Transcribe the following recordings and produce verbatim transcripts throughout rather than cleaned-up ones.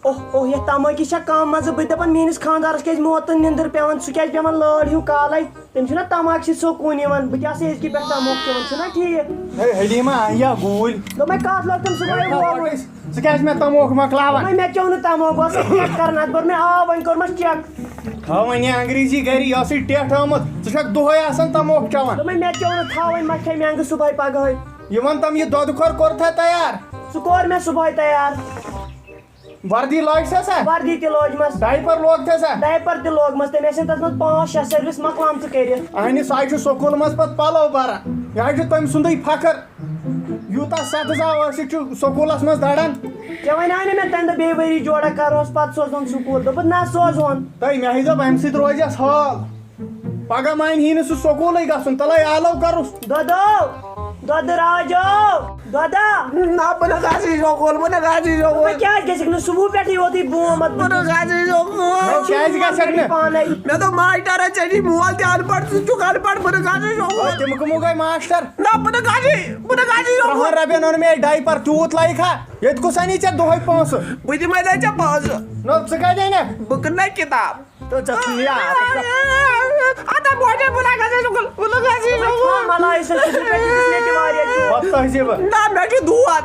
اوہ اوہ، یتھ تماکِس چھا کم مزٕ؟ بہٕ تہِ دپان، میٲنِس خانٛدارس کیازِ موتن نِندٕر پٮ۪وان؟ سُہ کیازِ پٮ۪وان لٲر ہیوٗ کالے؟ تٔمِس چھُنہ تماکہِ سۭتۍ سکوٗن یِوان؟ بہٕ تہِ آسہٕ أزکہِ پٮ۪ٹھ تموک چٮ۪وان، چھُنہ ٹھیٖک؟ ہے حلیٖمہ، اَن یا گوٗلۍ۔ دوٚپمَے کَتھ لوٚگ تٔمۍ صُبحٲے وومُن؟ ژٕ کیازِ مےٚ تموک مۄکلاوان؟ دوٚپمَے مےٚ چیوٚو نہٕ تموک، بہٕ ٲسٕس چیک کران، اَتھ بوٚر مےٚ آب، وۄنۍ کوٚرمَس چیک۔ تھاو وۄنۍ یہِ انگریزی گرِ، یہِ ٲسٕے ٹٮ۪ٹھ آمُت۔ ژٕ چھَکھ دۄہَے آسان تموک چٮ۪وان۔ دوٚپمَے مےٚ چیوٚو نہٕ، تھاو وۄنۍ، مہ کھے مےٚ انگہٕ صُبحٲے پگہٲے۔ یہِ وَن تَم، یہِ دۄدٕ خور کوٚرتھا تیار؟ سُہ کوٚر مےٚ صُبحٲے تیار۔ وردی لٲج سا سا؟ وردی تہِ لٲجمَس۔ ڈایپر لوگ تھا سا؟ ڈایپر تہِ لوگمَس۔ تٔمۍ ٲسِن تَتھ منٛز پانٛژھ شےٚ سٔروِس مۄکلامژٕ کٔرِتھ۔ اہنہِ سُہ آیہِ چھُ سکوٗل منٛز پتہٕ پلو بران۔ یہِ حظ چھُ تٔمۍ سُنٛدُے فخر۔ یوٗتاہ سخت زا ٲسِتھ چھُ سکوٗلس منٛز دَران۔ ژےٚ وَنیٛاو نہٕ مےٚ تَمہِ دۄہ بیٚیہِ ؤری جوڑا کَرہوس، پتہٕ سوزہون سکوٗل۔ دوٚپُتھ، نہ، سوزہون۔ تۄہہِ مےٚ ہیٚیہِ دوٚپ، اَمہِ سۭتۍ روزٮ۪س حال۔ پگاہ مانہِ ہی نہٕ سُہ سکوٗلٕے گژھُن، تَلَے آلو کَرُس۔ دۄدو، دۄدٕ راجو، دۄدا۔ نہ، بہٕ نہٕ گژھٕ یہِ سکوٗل، بہٕ نہٕ گژھٕ یہِ سکوٗل۔ ژٕ کیٛازِ گژھکھ نہٕ؟ صُبحہٕ پٮ۪ٹھٕے یوتُے بوم اَتھ بہٕ نہٕ گژھٕ یہِ سکوٗل۔ ژٕ کیٛازِ گژھکھ نہٕ؟ پانَے۔ مےٚ دوٚپ، ماسٹر، ژےٚ چھُے مول تہِ اَن پَڑھ، ژٕ چھُکھ اَن پَڑھ، بہٕ نہٕ گژھٕ یہِ سکوٗل۔ تِم کٕمو گٔے ماسٹر؟ نہ، بہٕ نہٕ گژھٕ یہِ، بہٕ نہٕ گژھٕ یہِ سکوٗل۔ ترٛہَن رۄپیَن اوٚن مےٚ ڈایپر، تیوٗت لایکھا؟ ییٚتہِ کُس اَنی ژےٚ دۄہَے پونٛسہٕ؟ بہٕ دِمَے نہ ژےٚ پونٛسہٕ۔ نہ، ژٕ کَتہِ اَنَکھ؟ بہٕ کٕنہٕ نہ کِتاب۔ تہٕ ژےٚ چھُے یاد۔ اَتھ ہا بوجے، بہٕ نہ گژھٕ سکوٗل، بہٕ نہ گژھٕ سکوٗل۔ مَلایہِ سۭتۍ چھُ تۄہہِ دِژمٕژ مےٚ تہِ واریاہ چوب۔ بَدتٔہزیٖبہٕ۔ نہ، مےٚ چھُ دود۔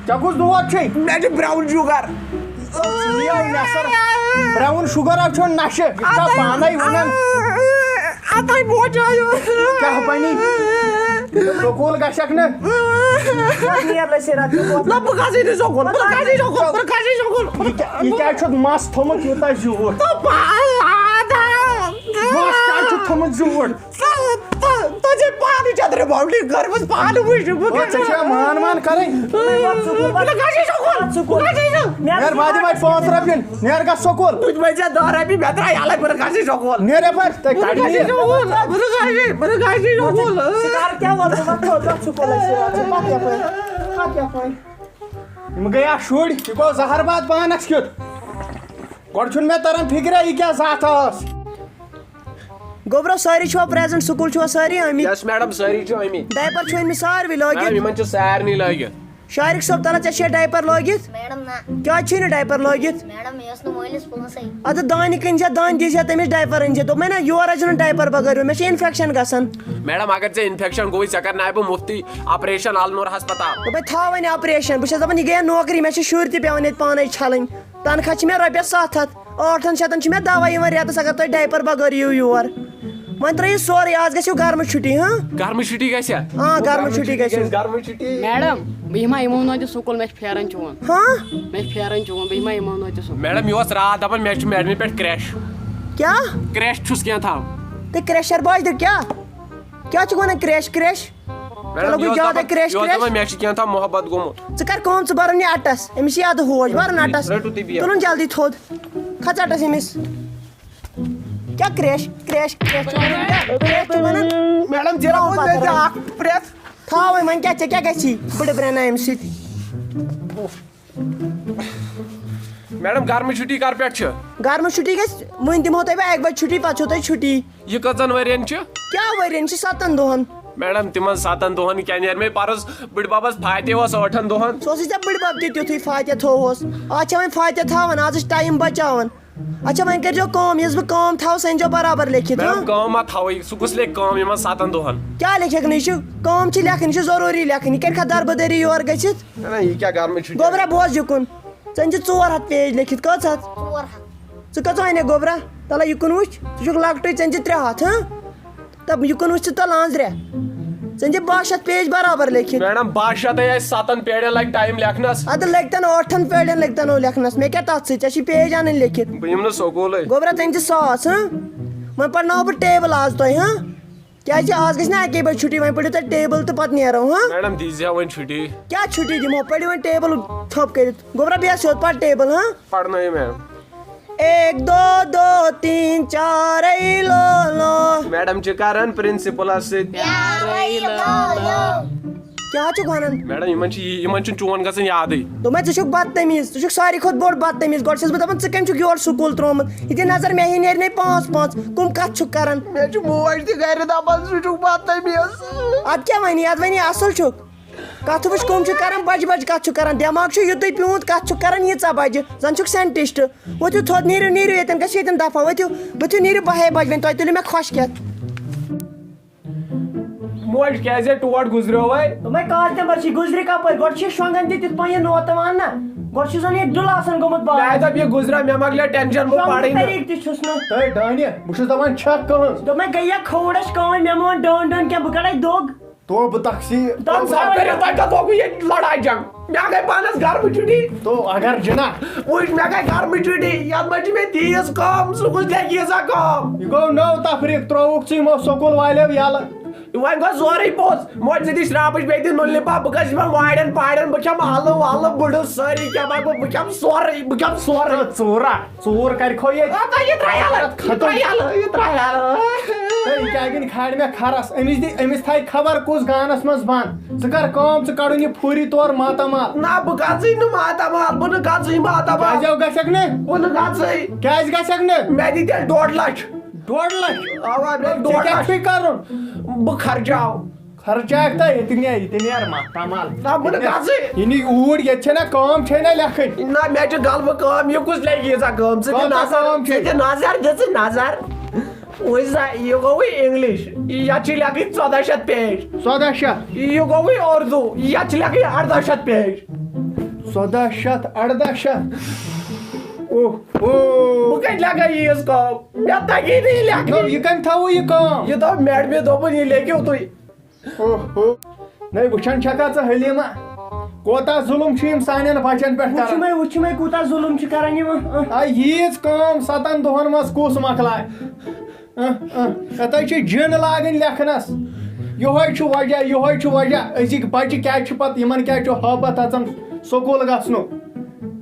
ژےٚ کُس دود چھُے؟ مےٚ چھُ brown sugar۔ ژٕ یِیو نٮ۪صٕر۔ Brown sugar ہا چھُ نَشہٕ۔ یہِ چھا پانَے وَنان؟ اَتھَے بوجے۔ کیٛاہ بَنی؟ سکوٗل گژھکھ نہٕ؟ نیر لَسے رَٹنہٕ۔ نہ، بہٕ گژھٕ نہٕ سکوٗل، بہٕ گژھٕ نہٕ سکوٗل، بہٕ گژھٕ نہٕ سکوٗل۔ یہِ کیٛاہ، یہِ کیٛازِ چھُتھ مَس تھوٚمُت یوٗتاہ زیوٗٹھ؟ مَس کیٛازِ چھُتھ تھوٚمُت زیوٗٹھ؟ ژٕ، ژٕ، ژٕ چھے پانہٕ چترِ بولٹی گرِ منٛز پانہٕ وٕچھ، بہٕ وۄنۍ ژےٚ چھےٚ مان مان کرٕنۍ؟ بہٕ نہٕ گژھٕ سکوٗل، بہٕ گژھٕ سکوٗل۔ نیر بادی وۄنۍ پانٛژھ رۄپیہِ، نیر گژھ سکوٗل۔ بہٕ تہِ وۄنۍ ژےٚ دہ رۄپیہِ، مےٚ درٛاے یَلَے، بہٕ نہٕ گژھٕ سکوٗل۔ نیر یپٲرۍ، تۄہہِ بہٕ نہٕ کَڑِ گژھٕ نیر۔ سکوٗل، بہٕ نہٕ گژھٕ، بہٕ نہٕ گژھٕ سکوٗل۔ ژٕ کر کیٛاہ وَنہٕ بہٕ؟ وۄتھ تھوٚد، وۄتھ سکوٗلَے سۭتۍ، وۄتھ ژٕ پَتھ یَپٲرۍ، پَتھ یَپٲرۍ۔ یِم گٔے اَتھ شُرۍ، یہِ گوٚو زَہر باد پانَس کیُتھ۔ گۄڈٕ چھُنہٕ مےٚ تران فِکرے، یہِ کیٛاہ زَتھ ٲس۔ گوٚبرو، سٲری چھِوا present؟ سکوٗل چھِوا سٲری آمٕتۍ؟ Yes madam، سٲری چھِ آمٕتۍ۔ Diaper چھُ أمِس ساروٕے لٲگِتھ؟ Madam، یِمن چھِ سارنٕے لٲگِتھ۔ شارق صٲب، تَلہ ژےٚ چھےٚ diaper لٲگِتھ؟ Madam، نہ۔ کیٛازِ چھُے نہٕ diaper لٲگِتھ؟ Madam، مےٚ ٲس نہٕ مٲلِس پونٛسَے۔ اَدٕ دانہِ کٕنۍ زِ، دانہِ دی زِ تٔمِس diaper أنۍ زِ۔ دوٚپمَے نہ، یور أژ زِ نہٕ diaper بغٲر، مےٚ چھِ infection گژھان۔ Madam، اگر ژےٚ infection گوٚوُے، ژےٚ کرناوے بہٕ مُفتٕے operation النور ہسپتال۔ دوٚپمَے تھاو وۄنۍ operation، بہٕ چھَس دَپان یہِ گٔیہ نوکری، مےٚ چھِ شُرۍ تہِ پٮ۪وان ییٚتہِ پانَے چھَلٕنۍ۔ تنخواہ چھِ مےٚ رۄپیَس ستھ ہتھ، ٲٹھن شیٚتن چھِ مےٚ دوا یِوان رٮ۪تس، اگر تُہۍ diaper بغٲر یِیِو یور۔ وۄنۍ ترٲیِو سورُے، آز گژھِو گرمہٕ چھُٹی، ہاں؟ گرمہٕ چھُٹی گژھِ؟ آ، گرمہٕ چھُٹی گژھِ۔ گرمہٕ چھُٹی۔ Madam، بہٕ یِمہٕ ہا یِمو دۄہن تہِ سکوٗل، مےٚ چھُ پھیران چون۔ ہاں؟ مےٚ چھُ پھیران چون، بہٕ یِمہٕ ہا یِمو دۄہن تہِ سکوٗل۔ Madam، یہِ اوس راتھ دپان مےٚ چھُ madamہِ پٮ۪ٹھ crush۔ کیٛاہ؟ Crush چھُس کینٛہہ تھاو۔ تہٕ crush بوجھ دِ کیٛاہ؟ کیٛاہ چھُکھ ونان crush، crush؟ Madam، چلو، یہِ اوس زیادٕ دپان، crush، یہِ اوس crush۔ دپان مےٚ چھُ کینٛہہ تھاو محبت گوٚمُت۔ ژٕ کر کٲم، ژٕ برُن یہِ اٹس، أمِس چھِ یادٕ ہوش، برُن اٹس۔ رٔٹِو تُہۍ بِہِو۔ تُلُن جلدی تھوٚد۔ کھژ اٹس أمِس۔ کیٛاہ crush، crush، crush چھُ ونان؟ Crush چھُ ونان؟ Madam، ژےٚ تھاو ووٚن پتہٕ مےٚ ژےٚ رٔٹِتھ۔ اکھ press۔ تھاو وۄنۍ، وۄنۍ کیٛاہ، ژےٚ کیٛاہ گژھی بٕڈٕ برٛنہ اَمہِ سۭتۍ؟ Madam، گرمہٕ چھُٹی کر پٮ۪ٹھ چھِ؟ گرمہٕ چھُٹی گژھِ، وٕنۍ دِمو تۄہہِ بہٕ اَکہِ بجہِ چھُٹی، پتہٕ چھو تۄہہِ چھُٹی۔ یہِ کٔژن ؤرین چھِ؟ کیٛاہ ؤرین چھِ؟ ستن دۄہن۔ Madam، تِمن ستن دۄہن کیٛاہ نیرِ مےٚ پرُس؟ بٕڈببس فاتح اوس ٲٹھن دۄہن۔ سُہ اوسُے ژےٚ بٕڈبب تہِ تیُتھُے فاتح تھووس۔ آز چھےٚ وۄنۍ فاتح تھاوان، آز چھِ time بچاوان۔ اچھا، وۄنۍ کٔرۍزیو کٲم، یۄس بہٕ کٲم تھاوٕ، سۄ أنۍزیو برابر لیکھِتھ، Madam، ہاں؟ کٲم ما تھاوٕے؟ سُہ کُس لیکھِ کٲم یِمن ستن دۄہن؟ کیٛاہ لیکھکھ نہٕ؟ یہِ چھِ کٲم چھِ لیکھٕنۍ، یہِ چھِ ضروٗری لیکھٕنۍ۔ یہِ کَرِ کھا دربہٕ دٔری یور گٔژھِتھ؟ نہ، نہ، یہِ کیٛاہ گرمٕچ چھُٹی؟ گوٚبرا، بوز یہِ کُن۔ ژےٚ چھِ ژور ہتھ page لیکھِتھ، کٔژ ہتھ؟ ژور ہتھ۔ ژٕ کٔژ اَنَکھ گوٚبرا؟ تَلہ یہِ کُن وٕچھ، ژٕ چھُکھ لۄکٹُے، ژےٚ چھِ ترٛےٚ ہتھ، ہاں؟ تہٕ یہِ کُن وٕچھ ژٕ تَلہٕ أنٛزرِ۔ ژےٚ چھِ باہ شتھ page برابر لیکھِتھ۔ Madam، باہ شتھ ہے آسہِ، ستن پیڑٮ۪ن لگہِ time لیکھنس۔ اَدٕ لٔگۍ تن ٲٹھن پیڑٮ۪ن لٔگۍ تن نہٕ لیکھنس، مےٚ کیٛاہ تَتھ سۭتۍ؟ ژےٚ چھِ page اَنٕنۍ لیکھِتھ۔ بہٕ یِمہٕ نہٕ سکوٗلٕے۔ گوٚبرا، ژےٚ چھِ ساس، ہاں؟ وۄنۍ پرناوٕ بہٕ table آز تۄہہِ، ہاں؟ کیٛازِ آز گژھِ نہ اَکے بجہِ چھُٹی، وۄنۍ پٔرِو تُہۍ table تہٕ پتہٕ نیرو، ہاں؟ Madam، دیٖزِ ہا وۄنۍ چھُٹی۔ کیٛاہ چھُٹی دِمو؟ پٔرِو وۄنۍ table تھوٚپ کٔرِتھ۔ گوٚبرا، بیٚہہ سیوٚد پَر table، ہاں؟ پرنٲیِو madam۔ ایک دو دو تین چار، اے لو لو۔ Madam چھِ کران principalس سۭتۍ۔ پیار، اے لو لو۔ کیٛاہ چھُکھ وَنان؟ Madam، یِمن چھِ یہِ، یِمن چھُنہٕ چون گژھان یادٕے۔ دوٚپمَے، ژٕ چھُکھ بدتمیٖز، ژٕ چھُکھ ساروی کھۄتہٕ بوٚڑ بدتمیٖز۔ گۄڈٕ چھَس بہٕ دَپان، ژٕ کٔمۍ چھُکھ یور سکوٗل ترٛوومُت؟ یہِ دِ نظر، مےٚ ہی نیرِ نے پانٛژھ پانٛژھ۔ کٕم کَتھ چھُکھ کران؟ مےٚ چھُ موج تہِ گرِ دَپان، ژٕ چھُکھ بدتمیٖز۔ اَدٕ کیٛاہ وَنی؟ اَدٕ وَنی اَصٕل چھُکھ۔ کتھ وٕچھ، کٕم چھِ کران بجہِ بجہِ کتھ چھُ کران؟ دٮ۪ماغ چھُ یُتُے پیوٗنت، کتھ چھُ کران ییٖژاہ بجہِ، زن چھُکھ scientist۔ ؤتھِو تھوٚد، نیٖرِو، نیٖرِو ییٚتٮ۪ن، گژھِو ییٚتٮ۪ن دفع، ؤتھِو، ؤتھِو، نیٖرِو، بہے بجہِ وۄنۍ، تۄہہِ تُلِو مےٚ خۄش کھٮ۪تھ۔ موج کیازِ ٹوٹھ گُزریووے؟ دوٚپمَے، کالہِ تہِ مَرشی گُزرِ کَپٲرۍ؟ گۄڈٕ چھِ شۄنٛگان تہِ تِتھ پٲٹھۍ یہِ نوتہٕ وان نہ۔ گۄڈٕ چھُ زَن یہِ ڈُل آسان گوٚمُت باغ۔ مےٚ دوٚپ، یہِ گُزریو، مےٚ مۄکلیو ٹینشن، بہٕ شۄنٛگنُک پَرٕے نہٕ۔ طریٖقہٕ تہِ چھُس نہٕ۔ ہے ڈانہِ، بہٕ چھُس دَپان چھَکھ کٕہٕنٛز؟ دوٚپمَے، گٔیہ کھووُر اَسہِ کٲم، مےٚ مون ڈٲن ڈٲن کینٛہہ، بہٕ کَڑَے دوٚگ۔ تو بہٕ تَکھ سی۔ دَپ سا کٔرِو تۄہہِ کَتھ گوٚو ییٚتہِ لڑاے جنگ؟ مےٚ گٔے پانس گرمہٕ چھُٹی۔ تو اگر جناح۔ وٕچھ، مےٚ گٔے گرمہٕ چھُٹی، یتھ منٛز چھِ مےٚ تیٖژ کٲم، سُہ کُس لیکھِ ییٖژاہ کٲم؟ یہِ گوٚو نٔو تفریٖق، ترٛووُکھ ژٕ یِمو سکوٗل والیو یَلہٕ۔ وۄنۍ گوٚو سورُے پوٚز، موجہِ سۭتی شرٛاپٕچ بیٚیہِ دِنۍ نُنلہِ پاپہٕ، بہٕ گژھٕ یِمن وارٮ۪ن پارٮ۪ن، بہٕ کھٮ۪مہٕ اَلہٕ وَلہٕ بٕڈٕ سٲری کھٮ۪مہٕ بہٕ، بہٕ کھٮ۪مہٕ سورُے، بہٕ کھٮ۪مہٕ سورُے۔ ژٕ ژوٗرا۔ ژوٗر کرِ کھو ییٚتہِ۔ آ، تۄہہِ یہِ ترٛایہِ یَلہٕ، یہِ ختم۔ ترٛایہِ یَلہٕ، یہِ ترٛایہِ یَلہٕ۔ ہے، یہِ کیٛاہ گِنٛدِ کھالہِ مےٚ کھرس؟ أمِس دِ، أمِس تھایہِ خبر کُس گانس منٛز بنٛد۔ ژٕ کر کٲم، ژٕ کڑُن یہِ فوری طور ماتامال۔ نہ، بہٕ گژھٕے نہٕ ماتامال، بہٕ نہٕ گژھٕے ماتامال۔ کیٛازِ گژھکھ نہٕ؟ بہٕ نہٕ گژھٕے۔ کیٛازِ گژھکھ نہٕ؟ مےٚ دِ تیٚلہِ ڈۄڈ لچھ۔ ڈۄڈ لچھ؟ اوا، مےٚ ژےٚ ڈۄڈ کیٛاہ لچھ۔ چھُے کرُن؟ بہٕ خرچاو۔ خرچاکھ تہٕ ییٚتہِ نیر، ییٚتہِ نیر ماتامال۔ نہ، بہٕ نہٕ گژھٕے۔ یہِ نی اوٗرۍ، ییٚتہِ چھےٚ نہ کٲم، چھے نہ لیکھٕنۍ۔ نہ، مےٚ چھِ غلبہٕ کٲم، یہِ کُس لیکھِ ییٖژاہ کٲم؟ ژٕ دِ کۭژاہ نظر، کٲم چھے؟ ژٕ دِ نظر، دِ ژٕ نظر۔ وٕچھ سا، یہِ گوٚوُے English، یتھ چھِ لیکھٕنۍ ژۄداہ شیٚتھ page۔ ژۄداہ شیٚتھ؟ یہِ گوٚوُے اردو، یتھ چھِ لیکھٕنۍ ارداہ شیٚتھ page۔ ژۄداہ شیٚتھ، ارداہ شیٚتھ۔ اوہ، اوہ۔ بہٕ کتہِ لیکھے ییٖژ کٲم؟ مےٚ تگی نہٕ یہِ لیکھنٕے۔ نو، یہِ کٔمۍ تھٲوٕ یہِ کٲم؟ یہِ دوٚپ میڈمہِ، دوٚپُن، یہِ لیکھِو تُہۍ۔ اوہ، اوہ۔ نَے، وٕچھان چھَکھا ژٕ حلیٖمہ، کوتاہ ظُلُم چھِ یِم سانٮ۪ن بَچَن پٮ۪ٹھ کران؟ وٕچھُمَے، وٕچھُمَے، کوٗتاہ ظُلُم چھِ کران یِم۔ آ، ییٖژ کٲم سَتَن دۄہَن منٛز کُس مۄکلایہِ؟ اہ، اہ، یَتَے چھِ جِن لاگٕنۍ لیکھنَس۔ یِہوٚے چھُ وجہ، یِہوٚے چھُ وجہ۔ أزِکۍ بَچہِ کیٛازِ چھِ پَتہٕ، یِمَن کیٛازِ چھُ ہٲبَتھ اَژان سکوٗل گژھنُک؟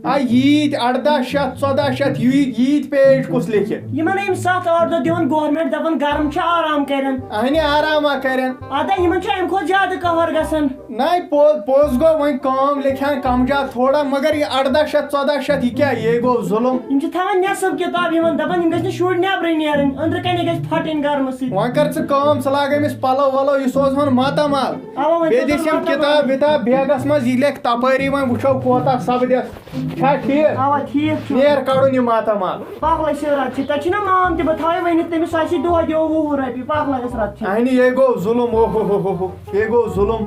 آ، ییٖتۍ اَرداہ شیٚتھ، ژۄداہ شیٚتھ، ییٖتۍ، ییٖتۍ page کُس لیکھِ؟ یِمن یِم ستھ ٲٹھ دۄہ دِوان government، دَپان گرم چھُ، آرام کرن۔ اہنہِ آرام ہا کرن۔ ادا یِمن چھُ اَمہِ کھۄتہٕ زیادٕ قہر گژھان۔ نَے، پوٚز، پوٚز گوٚو، وۄنۍ کٲم لیکھِ ہن کم زیادٕ تھوڑا، مگر یہِ اَرداہ شیٚتھ، ژۄداہ شیٚتھ، یہِ کیٛاہ؟ یے گوٚو ظُلُم۔ یِم چھِ تھاوان نٮ۪صٕف کِتاب یِمن، دَپان یِم گژھِ نہٕ شُرۍ نٮ۪برٕے نیرٕنۍ، أنٛدرٕ کَنے گژھِ پھٹٕنۍ گرمہٕ سۭتۍ۔ وۄنۍ کر ژٕ کٲم، ژٕ لاگ أمِس پَلو وَلو، یہِ سوزہون ماتامال۔ اوا، وۄنۍ بیٚیہِ سوزہون دِس یِم ماتامال۔ کِتاب وِتاب بیگس منٛز، یہِ لیکھ تپٲری، وۄنۍ وٕچھو کوتاہ سپدٮ۪س۔ چھا ٹھیٖک؟ اوا، ٹھیٖک چھُ۔ نیر کڑُن یہِ ماتامال۔ پکھ لگہِ سیٚو رَٹھ چھِ۔ تَتہِ چھُنہ مام تہِ، بہٕ تھاوَے ؤنِتھ تٔمِس، سُہ آسہِ دۄہ دِوان وُہ وُہ رۄپیہِ، پکھ لگس رَٹھ چھِ۔ اہنہِ، یے گوٚو ظُلُم، او ہو ہو ہو ہو، یے گوٚو ظُلُم۔